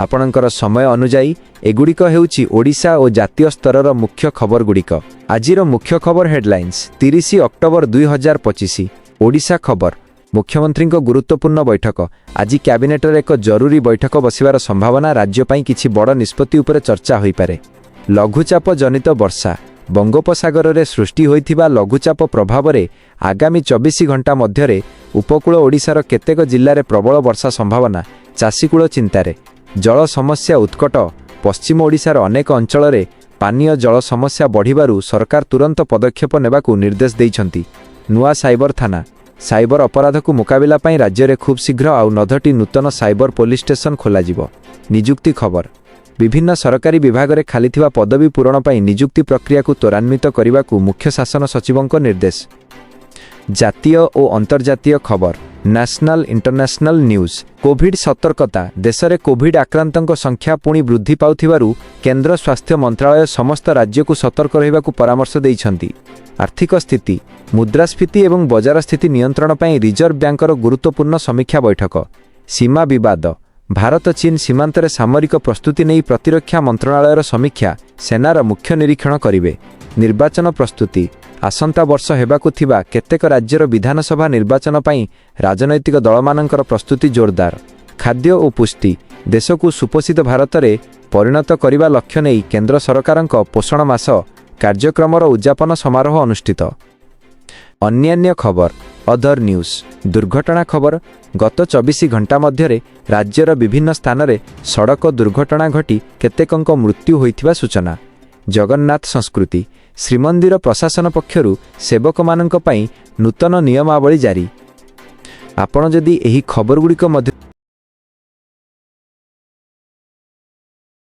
ଆପଣଙ୍କର ସମୟ ଅନୁଯାୟୀ ଏଗୁଡ଼ିକ ହେଉଛି ଓଡ଼ିଶା ଓ ଜାତୀୟ ସ୍ତରର ମୁଖ୍ୟ ଖବରଗୁଡ଼ିକ। ଆଜିର ମୁଖ୍ୟ ଖବର ହେଡଲାଇନ୍ସ, 30 ଅକ୍ଟୋବର 2025। ଓଡ଼ିଶା ଖବର। ମୁଖ୍ୟମନ୍ତ୍ରୀଙ୍କ ଗୁରୁତ୍ୱପୂର୍ଣ୍ଣ ବୈଠକ। ଆଜି କ୍ୟାବିନେଟର ଏକ ଜରୁରୀ ବୈଠକ ବସିବାର ସମ୍ଭାବନା। ରାଜ୍ୟ ପାଇଁ କିଛି ବଡ଼ ନିଷ୍ପତ୍ତି ଉପରେ ଚର୍ଚ୍ଚା ହୋଇପାରେ। ଲଘୁଚାପ ଜନିତ ବର୍ଷା। ବଙ୍ଗୋପସାଗରରେ ସୃଷ୍ଟି ହୋଇଥିବା ଲଘୁଚାପ ପ୍ରଭାବରେ ଆଗାମୀ 24 ଘଣ୍ଟା ମଧ୍ୟରେ ଉପକୂଳ ଓଡ଼ିଶାର କେତେକ ଜିଲ୍ଲାରେ ପ୍ରବଳ ବର୍ଷା ସମ୍ଭାବନା। ଚାଷୀକୂଳ ଚିନ୍ତାରେ। ଜଳ ସମସ୍ୟା ଉତ୍କଟ। ପଶ୍ଚିମ ଓଡ଼ିଶାର ଅନେକ ଅଞ୍ଚଳରେ ପାନୀୟ ଜଳ ସମସ୍ୟା ବଢ଼ିବାରୁ ସରକାର ତୁରନ୍ତ ପଦକ୍ଷେପ ନେବାକୁ ନିର୍ଦ୍ଦେଶ ଦେଇଛନ୍ତି। ନୂଆ ସାଇବର ଥାନା। ସାଇବର ଅପରାଧକୁ ମୁକାବିଲା ପାଇଁ ରାଜ୍ୟରେ ଖୁବ୍ ଶୀଘ୍ର ଆଉ 9ଟି ନୂତନ ସାଇବର ପୋଲିସ ଷ୍ଟେସନ ଖୋଲାଯିବ। ନିଯୁକ୍ତି ଖବର। ବିଭିନ୍ନ ସରକାରୀ ବିଭାଗରେ ଖାଲିଥିବା ପଦବୀ ପୂରଣ ପାଇଁ ନିଯୁକ୍ତି ପ୍ରକ୍ରିୟାକୁ ତ୍ୱରାନ୍ୱିତ କରିବାକୁ ମୁଖ୍ୟ ଶାସନ ସଚିବଙ୍କ ନିର୍ଦ୍ଦେଶ। ଜାତୀୟ ଓ ଅନ୍ତର୍ଜାତୀୟ ଖବର, ନ୍ୟାସନାଲ ଇଣ୍ଟରନ୍ୟାସନାଲ ନ୍ୟୁଜ୍। କୋଭିଡ ସତର୍କତା। ଦେଶରେ କୋଭିଡ ଆକ୍ରାନ୍ତଙ୍କ ସଂଖ୍ୟା ପୁଣି ବୃଦ୍ଧି ପାଉଥିବାରୁ କେନ୍ଦ୍ର ସ୍ୱାସ୍ଥ୍ୟ ମନ୍ତ୍ରାଳୟ ସମସ୍ତ ରାଜ୍ୟକୁ ସତର୍କ ରହିବାକୁ ପରାମର୍ଶ ଦେଇଛନ୍ତି। ଆର୍ଥିକ ସ୍ଥିତି। ମୁଦ୍ରାସ୍ଫୀତି ଏବଂ ବଜାର ସ୍ଥିତି ନିୟନ୍ତ୍ରଣ ପାଇଁ ରିଜର୍ଭ ବ୍ୟାଙ୍କର ଗୁରୁତ୍ୱପୂର୍ଣ୍ଣ ସମୀକ୍ଷା ବୈଠକ। ସୀମା ବିବାଦ। ଭାରତ ଚୀନ ସୀମାନ୍ତରେ ସାମରିକ ପ୍ରସ୍ତୁତି ନେଇ ପ୍ରତିରକ୍ଷା ମନ୍ତ୍ରଣାଳୟର ସମୀକ୍ଷା। ସେନାର ମୁଖ୍ୟ ନିରୀକ୍ଷଣ କରିବେ। ନିର୍ବାଚନ ପ୍ରସ୍ତୁତି। ଆସନ୍ତା ବର୍ଷ ହେବାକୁ ଥିବା କେତେକ ରାଜ୍ୟର ବିଧାନସଭା ନିର୍ବାଚନ ପାଇଁ ରାଜନୈତିକ ଦଳମାନଙ୍କର ପ୍ରସ୍ତୁତି ଜୋରଦାର। ଖାଦ୍ୟ ଓ ପୁଷ୍ଟି। ଦେଶକୁ ସୁପୋଷିତ ଭାରତରେ ପରିଣତ କରିବା ଲକ୍ଷ୍ୟ ନେଇ କେନ୍ଦ୍ର ସରକାରଙ୍କ ପୋଷଣ ମାସ କାର୍ଯ୍ୟକ୍ରମର ଉଦ୍ଯାପନ ସମାରୋହ ଅନୁଷ୍ଠିତ। ଅନ୍ୟାନ୍ୟ ଖବର, ଅଦର ନ୍ୟୁଜ୍। ଦୁର୍ଘଟଣା ଖବର। ଗତ 24 ଘଣ୍ଟା ମଧ୍ୟରେ ରାଜ୍ୟର ବିଭିନ୍ନ ସ୍ଥାନରେ ସଡ଼କ ଦୁର୍ଘଟଣା ଘଟି କେତେକଙ୍କ ମୃତ୍ୟୁ ହୋଇଥିବା ସୂଚନା। ଜଗନ୍ନାଥ ସଂସ୍କୃତି। ଶ୍ରୀମନ୍ଦିର ପ୍ରଶାସନ ପକ୍ଷରୁ ସେବକମାନଙ୍କ ପାଇଁ ନୂତନ ନିୟମାବଳୀ ଜାରି। ଆପଣ ଯଦି ଏହି ଖବରଗୁଡ଼ିକ ମଧ୍ୟ